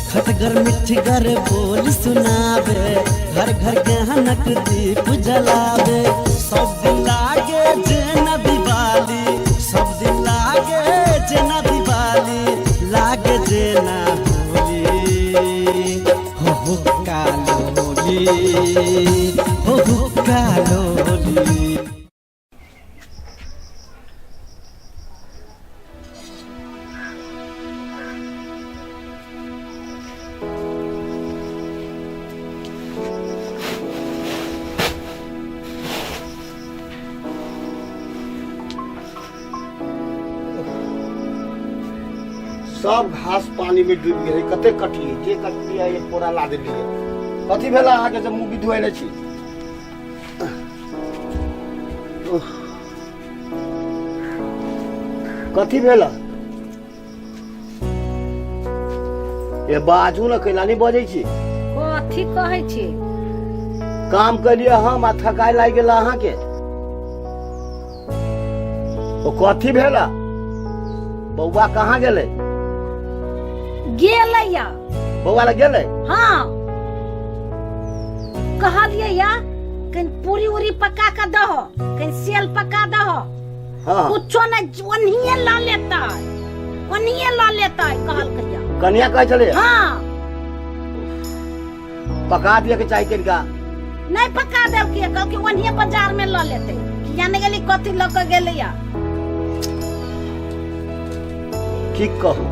खटगर मिठगर बोल सुनावे, घर घर ज्ञानक दीप जलावे। सब दिन लागे जेना दिवाली, सब दिन लागे जेना दिवाली, लागे जेना होली। हो हो कालो होली, हो हो कालो होली। सब घास पानी में डूबि गेलै। कते कटलियै, जे कटलियै एक बोरा ला देलियै। कथी भेल अहाँके जे मुँह बिधुआइले छी? कथी भेल? ए बाजू ने, कैला नहीं बजै छी? कथी कहै छी? काम कलिए हम आ थकाइ लागि गेल अहाँके। ओ कथी भेल? बौआ कहाँ गेलै? गेलै या। बौआ लग गेलै? हाँ, कहलियै या कनि पूरी उरी पका के दहो, कनि सेल पका दहो। कुछो नहीं, ओन्हिए लऽ लेतै, ओन्हिए लऽ लेतै कहलकै या। कनिया कहै छलै? हाँ। पका दिए के चाही कनिका। नहीं पका देलकै, कहलकै ओन्हिए बाजार में लऽ लेतै। किया नहीं गेली, कथी लऽ के गेलै या? की कहू।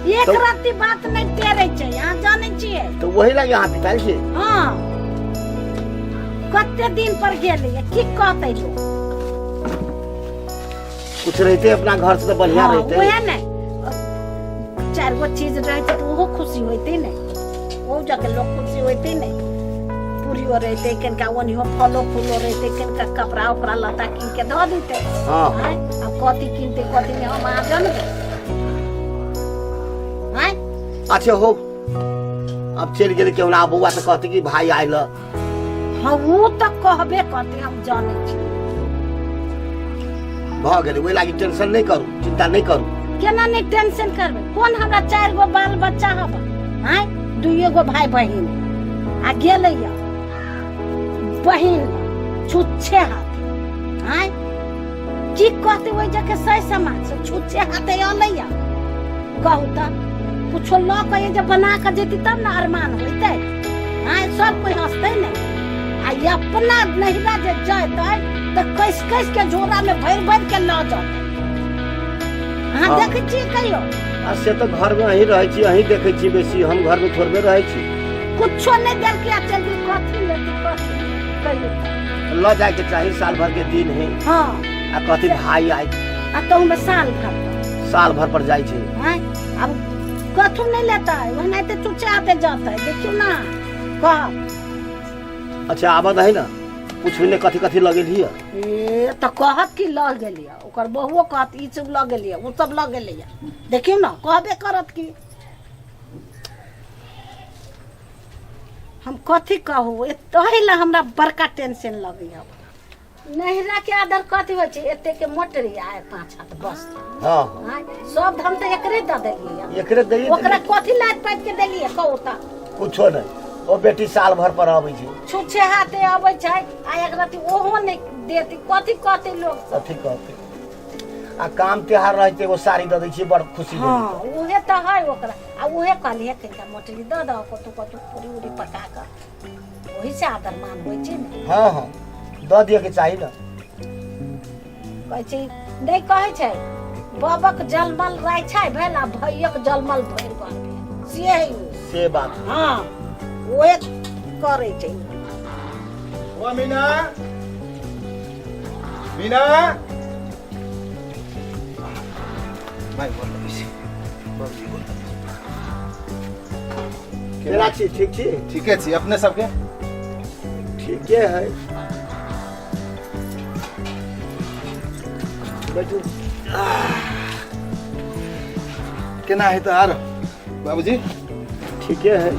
एक रत्ती बात नहीं टेरै छै, अहाँ जानै छियै। तऽ वही लागी अहाँ पिताल छी। हाँ, कते दिन पर गेलै, की कहतै लोग? कुछ रहते अपना घर से तो बढ़िया। हाँ, रहते। वएह ने, चारि गो चीज रहते तऽ ओहो खुशी होइते ने, ओहो जाके लोग खुशी होइते ने। पूरियो रहते कनिका, ओनियो फलो फूलो रहते कनिका, कपड़ा उपड़ा लत्ता कीन के धऽ देते। आँय, आब कथी कीनते कथी नहि, हम अहाँ जानबै? आँय। अच्छा हो, अब चलि गेलै केहुना। बौआ तऽ कहते कि भाई आयल। हाँ, ओ तऽ कहबे करते, हम जानै छी। भऽ गेलै, ओहि लागी टेंशन नहि करू, चिंता नहि करू। केना नहि टेंशन करबै? कोन हमरा चारि गो बाल बच्चा हब? आँय, दुइए गो भाई बहिन आ गेलै या बहिन छुच्छे हाथ। आँय, की कहते ओहि जगह सही समाज से छुच्छे हाथे अलै या? कहू तऽ, कुछो लऽ कऽ जे बना कऽ जेती तब ने अरमान होइतै। आँय, सब कोई हंसतै ने। आ ई अपना नहिरा जे जैतै तऽ कसि कसि के झोरा में भरि भरि के लऽ जतै। अहाँ देखै छियै कहियो? आ से तऽ घर में अहीं रहै छी, अहीं देखै छी बेसी, हम घर में थोड़बे रहै छी। कुछो नहि देलकै आ चलि गेलै। कथी लेतै, कथी कहियो तऽ? लऽ जायके चाही, साल भर के दिन है। आ कहती भाई आय। आ तहूमे साल भर पर। साल भर पर जाइ छै। आँय, आब कथू नहि लेतै, ओनाहिते चुचे आते जतै। देखियौ ना, कह। अच्छा, आबऽ दही ने, पूछबी ने कथी कथी लगेलही है। ए तऽ कहत कि लऽ गेलियै, ओकर बहुओ कहत ई सब लऽ गेलियै, ओ सब लऽ गेलैया। देखियौ ने, कहबे करत कि। हम कथी कहू, एतहि लए हमरा बड़का टेंशन लगैया। नहिरा के आदर कथी होइ छै? एते के मोटरी आय 5 हाथ बस। आँय, सब धन तऽ एकरे दऽ देलियै। एकरे दैये। ओकरा कथी लाद पाति के देलियै, कहू तऽ? कुछो नहि। ओ बेटी साल भर पर अबै छै। छुच्छे हाथे अबै छै आ एक रति ओहो नहि देती, कथी कहतै लोक सब? कथी कहतै? आ काम त्योहार रहै छै, एगो साड़ी दऽ दै छियै, बड़ खुशी भेल। हँ, उहे तऽ है ओकरा। आ उहे कहलियै कनिका मोटरी दऽ दऽ, कतहु कतहु पूरी उरी पका कऽ, ओही से आदर मान होइ छै ने। हँ हँ, दऽ दिअ के चाही ने। कहै छै नहि, कहै छै बाबक जलमल रहै छै भेल आ भैयक जलमल भरि घर भेल, से है ओ। से बात। हँ, ओहे करै छै। ओ मीना, मीना भाई, बोल छी बाबूजी, बोल। केना छी? ठीक छी? ठीके छी, अपने सबके? ठीके है, बैठू। केना है तऽ आर बाबूजी? ठीके है।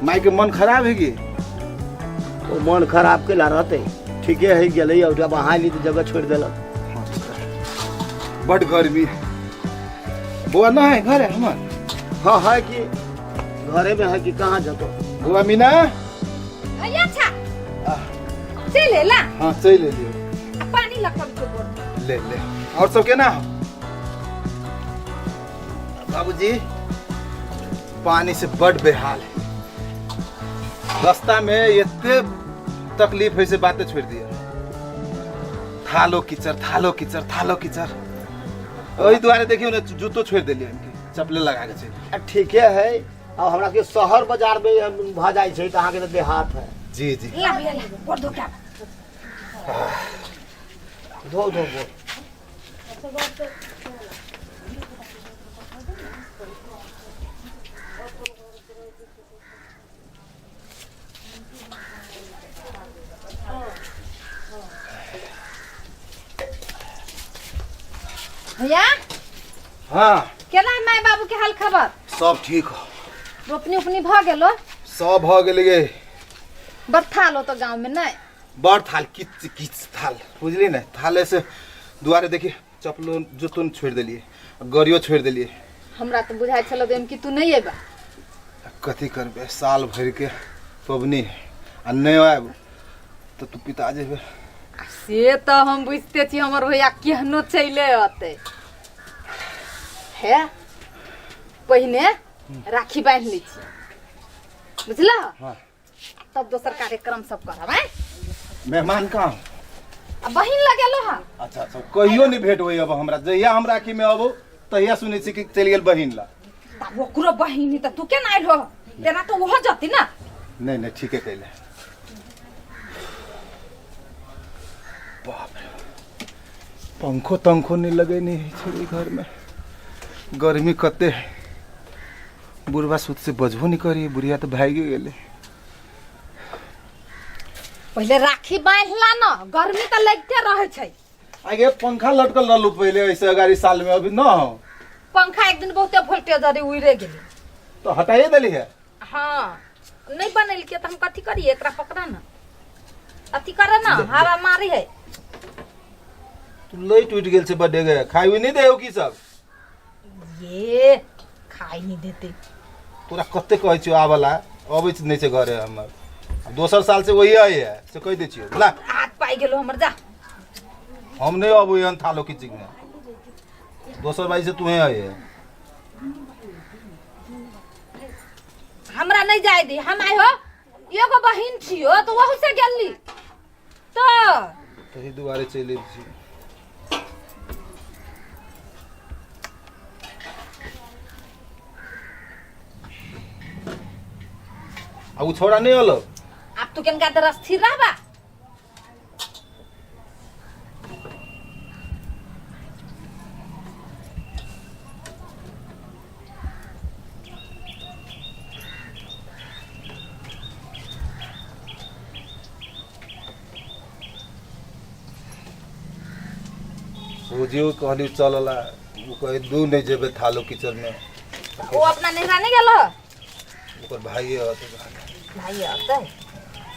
माय के मन खराब है की? ओ मन खराब केला रहते? ठीके है, गेलै और जब अहाँ अयली तऽ जगह छोड़ि देलक। बड गर्मी। बौआ न है घर है हमर? हाँ है कि घरे में है कि कहाँ जतो बुआ मीना। भैया अच्छा चल एला। हाँ, चलि एलियो। आ पानी लखब के बोर। ले ले। और सब केना हो बाबूजी? पानी से बड बेहाल है, रास्ता में एते तकलीफ है से बातें छोड़ दिया। थालो कीचड़, थालो कीचड़, थालो कीचड़। ओहि दुआरे देखियो ने, जूतो छोड़ देलियै हम, चपले लगा के चलि। आ ठीके है, अब हमरा के शहर बाजार में भऽ जाइ छै तऽ अहाँके तऽ देहात है। जी जी। ला भैया ला, गोर धो के आब। धो धो गोर। भैया। हाँ। केना माय बाबू के हाल खबर? सब ठीक हो। रोपनी उपनी भऽ गेलो? सब भऽ गेलै गे। बड़ थाल हो तो गाँव में नहीं? बड़ थाल, किच किच थाल, बुझली ने? थाले से दुआरे देखी चपलो जूतो छोड़ि देलियै, गड़ियो छोड़ि देलियै। हमरा तऽ बुझाइ छल कि तू नहीं अयबा। कथी करबै, साल भरिके पबनी है आ नहि आयब तऽ तू पिता जेबे। से तऽ हम बुझते छी, हमर भैया केहनो चले अतै। हे, पहिने राखी बान्हि लै छी, बुझल? हाँ। तब दोसर कार्यक्रम सब करब आँय। मेहमान कहाँ? आ बहिन लगेलो हँ। अच्छा अच्छा, कहियो नहि भेंट होई अब हमरा। जहिया हम राखी में अबो तहिया सुनै छी कि चलि गेल बहिन ला। तब ओकरो बहिन तऽ तू केना आयल हो? तेना तऽ ओहो जती ना। नहीं नहीं, ठीके कैले। बाप रे, पंखो तंखो नहीं लगे नहीं है घर में, गर्मी कते है। बुढ़वा सुत से बजबो नहीं करी, बुढ़िया तो भागे गेले। पहिले राखी बांधला न, गर्मी तऽ लगिते रहै छै। आगे पंखा लटकल रहलू पहले ऐसे अगाड़ी साल में, अभी न हो? पंखा एक दिन बहुते वोल्टेज अरे उड़े गेलै। तो हटाइए देली है? हाँ, नहीं बनेलकै तऽ हम कथी करिए? एकरा पकड़ा न, अथी करे न, हवा मारी है। तू लाइट उठि गेल छै बड्डे गे, खाइ उइ नहीं देहो की सब? ये खाइ नहीं देते। तोरा कते कहै छियौ आबला, अबै नहि छै घरे हमर। आब दोसर साल से वही आई है से कहि दै छियौ ला। हाथ पाइ गेलो हमर, जा। हम नहीं अबू एहन थालो किचिक में, दोसर भाई से तुहे आई है। हमरा नहीं जाय दी, हम आइ हो एगो बहिन छियो तो वहू से गेली तो तही दुआरे चलि छी। आ उ छोड़ा नहीं अलो? अब तू केनका देर स्थिर रहबा? भौजियो कहली चलला, उ कहे दू नहीं जेबे थालो कीचड़ में। वो अपना नैहरा नहीं गेलो? ओकर भाई होते। भाई होते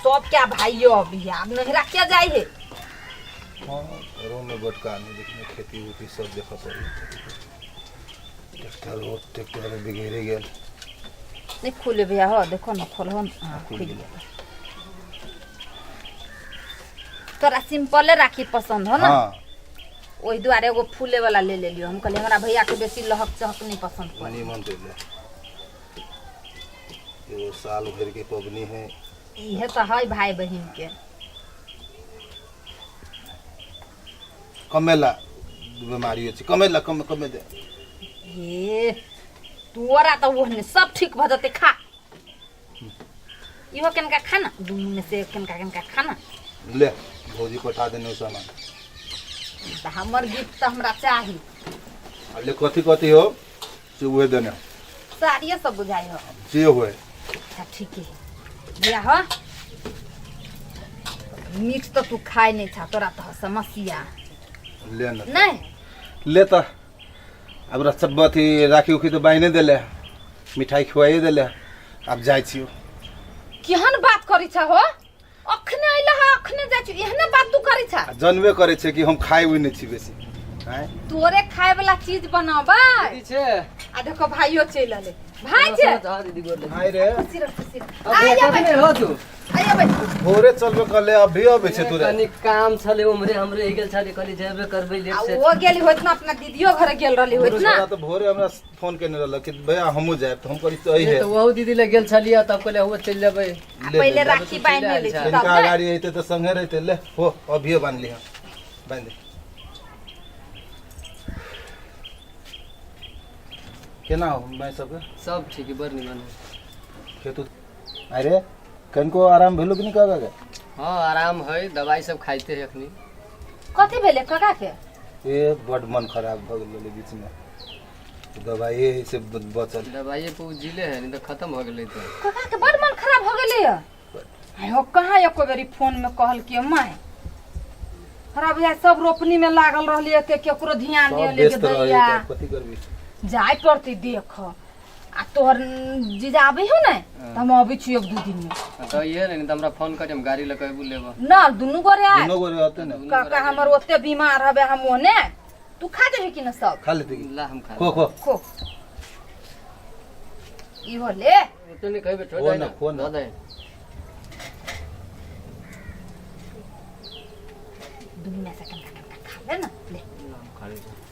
सब क्या भाई हो अभी, अब नैहरा क्या जाए है? हाँ, घरों में बटका नहीं देखने, खेती उती सब देखा पड़ी, ट्रैक्टर हो ट्रैक्टर में बिगेरे गेल। नहीं खुले भैया हो, देखो ना खोल हो। हाँ, खुल खुल गेल। गेल। तोरा सिंपले राखी पसंद हो ना? हाँ। ओहि दुआरे एगो फूले वाला ले लेलियो। हम कहलियै हमरा भैया के बेसी लहक चहक नहीं पसंद पड़े। निमन कैले, एगो साल भर के पबनी है। इहे तो है भाई बहिन के। कमेला बीमारी छै, कमेला कम कमे दे। ये तोरा तो ओहने सब ठीक भ जते। खा इहो कनका खाना, दुनू में से कनका कनका खाना। ले भौजी पठा देने सामान। तऽ हमर गिफ्ट तऽ हमरा चाही। आ ले कथी कथी हो से उहे देने। साड़िए सब बुझाइ हो। जे होए। अच्छा ठीक है भैया हो, मीठ तो तू खाइ नहीं छा, तोरा तो समस्या। ले न। नहीं। ले त अब रसब अथी राखी उखी तो बान्हिने देले, मिठाई खुआइए देले, आब जाइ छियौ। केहन बात करी छा हो? अखने अइला हा अखने जाइ छी, एहने बात तू करी छा? आ जनबे करै छै कि हम खाइ उइ नहि छी बेसी। आँय? तोरे खाए वाला चीज बनाबै। दीदी छै। आ देखो भाइयो चलि अलै। भाई छै। हाँ दीदी, गोर लगे। आँय रे। खुशी रह, खुशी रह। अब आइए कभी बैठ। नहीं हो तू। आइए बैठ। भोरे चलबे करले, अभी अबै छै तोरे। कनी काम छले उम्हरे, हमरे ही गेल छले, कहली जेबे करबै लेट आ से। ओ गेली होइत ना, अपना दीदियो घर गेल रहली होइत ना। छोरा तऽ भोरे हमरा फोन केने रहल कि भैया हमहूँ जायब, तऽ हम कहली तो अइहे। तऽ वहु दीदी लग गेल छलियै, तब कहले हुआ चलि जेबै। आ ले, पहिले ले, राखी बान्हि ले छी तब हिनका ने। गाड़ी अइते तऽ संगे रहिते। ले हो, अभिये बान्ह लिहऽ, बान्हि दे। केना हो माय सबके? सब ठीक है, बड़ निमन है। खेत उत। अरे कनिको आराम भेलो कि नहि काका के? हाँ आराम है, दवाई सब खाइते है अखनी। कथी भेलै काका के? ए बड मन खराब भऽ गेल रहलै बीचमे, दवाइए से बचल। दवाइए पर उ जीले है, नहीं तो खत्म हो गेलै तऽ। काका के बड़ मन खराब हो गेलै। आइ हो कहाँ एको बेरी फोन में कहल कि माय खराब बुझाइ, सब रोपनी में लागल रहली, एते केकरो ध्यान सब नहीं ले व्यस्त रहै दैया। तऽ कथी करबी? जाय पड़तै देख। आ तोहर जीजा आबै हो ने तऽ हम अबै छी एक दू दिन में। तऽ इहे ने, नहीं तऽ हमरा फोन करी, हम गाड़ी लऽ कऽ अयबू लेबऽ। ना दुनू गोरे आय। दुनू गोरे रहतै ने। काका हमर ओते बीमार हबे, हम ओने तू खा देबी कि न सब? खा लेतै की? ला हम खा। खो खो। खो, इहो ले। ओते नहीं खैबे, छोड़ खो दे ना, खो ना। दऽ दे। दुनू में से कनका कनका खा ले ना, ले। ला, हम खा लै छी।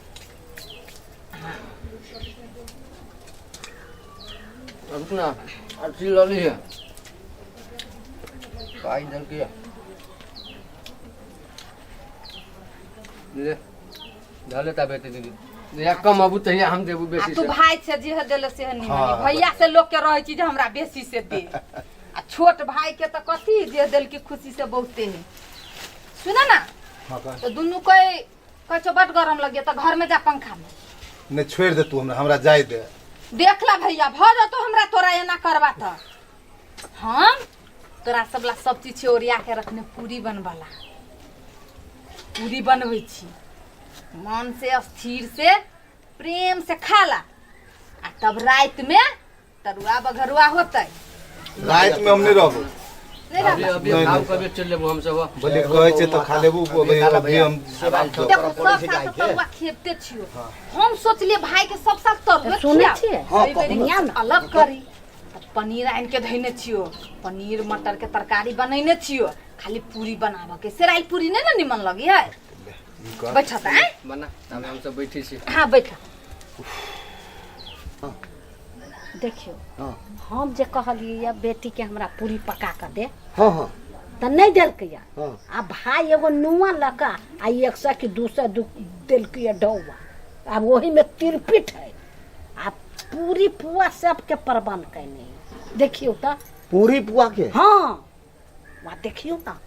रुक ना, अथी लऽ लिहे, पाइ देलकै। ले धऽ लेता बेटी दीदी, जहिया कम अबू तहिया हम देबू आ बेसी तू से। भाई से जे देले से निमन। हाँ। भैया से लोग के रहे छी जे हमरा बेसी से दे, आ छोट भाई के तऽ कथी, जे देलकी खुशी से बहुते है। सुन ना। हाँ कह। तो दुनू कोई कहै छौ बड गरम लगे, तऽ घर में जा पंखा में। नहि छोड़ि दे तू हमरा, हमरा जाय दे। देख ला भैया, भऽ जतो हमरा तोरा एना करबा तऽ हम तोरा सब ला सब चीज छै ओरिया के रखने। पूरी बनबला, पूरी बनबै छी, मन से स्थिर से प्रेम से खा ला, आ तब राति में तरुआ बघरुआ होतै। राति में हम नहि रहबो। नहीं रहबा? अभी अभी नहीं, खाउ नहीं। कभी चलि लेबू हम सब। बोले कहै छै तऽ खा लेबू। अभी अभी हम देखो सब साल तऽ तरुआ खेपते छियो, हम सोचलिए भाई के सब साल तरुआ सुनै खियाब। छियै? हाँ, एहि बेरी बढ़िआँ ने। अलग करी तऽ पनीर आनि के धैने छियो, पनीर मटर के तरकारी बनैने छियो, खाली पूरी बनाबऽ के। सेराइल पूरी नहीं ने निमन लगी है। ई कर। बैठत आँय। बना, तब हम सब बैठे छी। हाँ बैठ। देखियौ। हाँ। हम जे कहलियै ये बेटीके हमरा पूरी पका कऽ दे, हाँ हाँ तऽ नहि देलकै। हाँ। आ भाय एगो नुआ लऽ कऽ आ 100 कि 200 देलकै डौआ, आब ओहिमे तिरपिट है आ पूरी पुआ सबके प्रबंध कयने है। देखियौ तऽ। पूरी पुआ के? हाँ, वा देखियौ तऽ।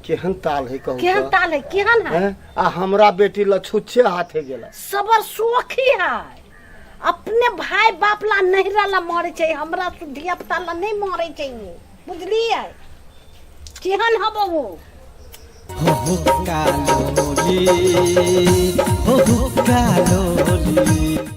केहन ताल है कहू केहन तऽ? ताल है, केहन है? हैं? आ हमरा बेटी ल छुच्छे हाथे गेला। सबर सोखी है, अपने भाई बाप ला नहिरा ला मरे छै, हमरा सु धिया पुता ला नहीं मरे छै वो, बुझलियै? केहन हब वो? हो हुक्का लोली, हो हुक्का लोली।